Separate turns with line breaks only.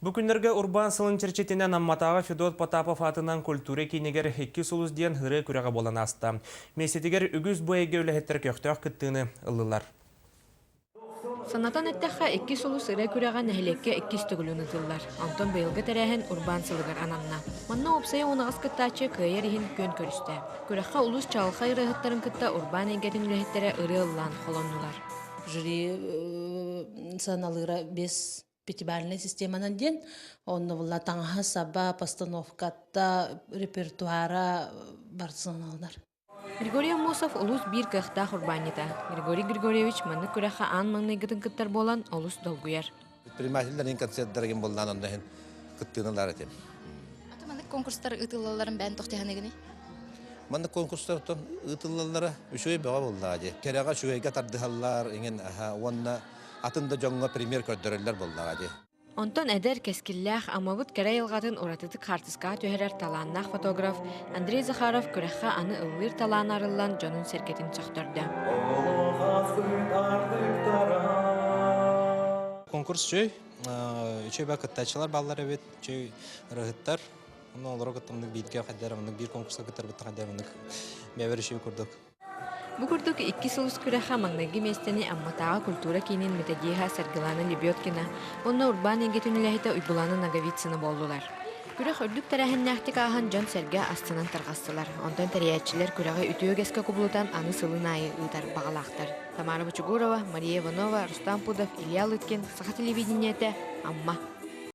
Бу күннэргэ Урбаан сылын чэрчитинэн Амматааҕы Федот Потапов аатынан культура киинигэр Икки сулус диэн ырыа күрэҕэ буолан ааста. Миэстэтигэр үгүс бу эйгэ үлэһиттэрэ көхтөөх кыттыыны ыллылар.
Санатан эттэххэ, Икки сулус ырыа күрэҕэ нэһилиэккэ иккис төгүлүн ыытыллар. Онтон быйылгы тэрээһин Урбаан сылыгар ананна. Манна уопсайа 18 кыттааччы кыайар иһин күөн көрүстэ. Күрэххэ улуус чаҕылхай ырыаһыттарын кытта урбаан эйгэтин үлэһиттэрэ ырыа ыллаан холоннулар.
Жюри сыаналыыра без пятибалльнай системанан диэн онно була таҥаһа саба постановката репертуара барсыналар.
Григорий Аммосов улуус биир кыахтаах урбаанньыта. Григорий Григорьевич маннык күрэххэ аан маҥнайгытын кыттар буолан олус долгуйар.
Предпринимателлэрин концерттарыгын буллаан онно иһин кыттыыналар этим.
Аты маннык конкурстар ыытыллалларын бээн тохтуһаныгыный?
Маннык конкурстар ыытыллаллара үчүгэй бөҕө буоллаҕа дии. Кэрэҕэ үчүгэйгэ тардыһаллар иҥин уонна атын да дьоҥҥо пример көрдөрөллөр буоллаҕа дии.
Онтон эдэр, кэскиллээх, Аммабыт кэрэ айылҕатын уратытык хаартыскаҕа түһэрэр талааннаах фотограф Андрей Захаров күрэххэ аны ыллыыр талаана арыллан дьонун-сэргэтин сөхтөрдө.
Конкурс үчүгэй, үчүгэй ба кыттааччылар бааллар эбит, үчүгэй ырыһыттар. Онно олоро кыттамнык бииргэ хайдар, оннук биир конкурска кыттарбыттан хайдар, оннук бэйэбэр үчүгэй курдук.
Бу курдук икки сылыс күрэххэ маҥнайгы миэстэни Амматааҕы культура киинин методиһа Саргылана Лебедкина уонна урбаан эйгэтин үлэһитэ Уйгулаана Ноговицына буоллулар. Күрэх үрдүк тэрээһиннээхтик ааһан дьон-сэргэ астынан тарҕастылар. Онтон тэрийээччилэр күрэҕи үтүө үгэскэ кубулутан аны сылын аайы ыытар баҕалаахтар. Тамара Бочугурова, Мария Иванова, Рустам Пудов, Илья Лыткин, Саха телевидениетэ, Амма.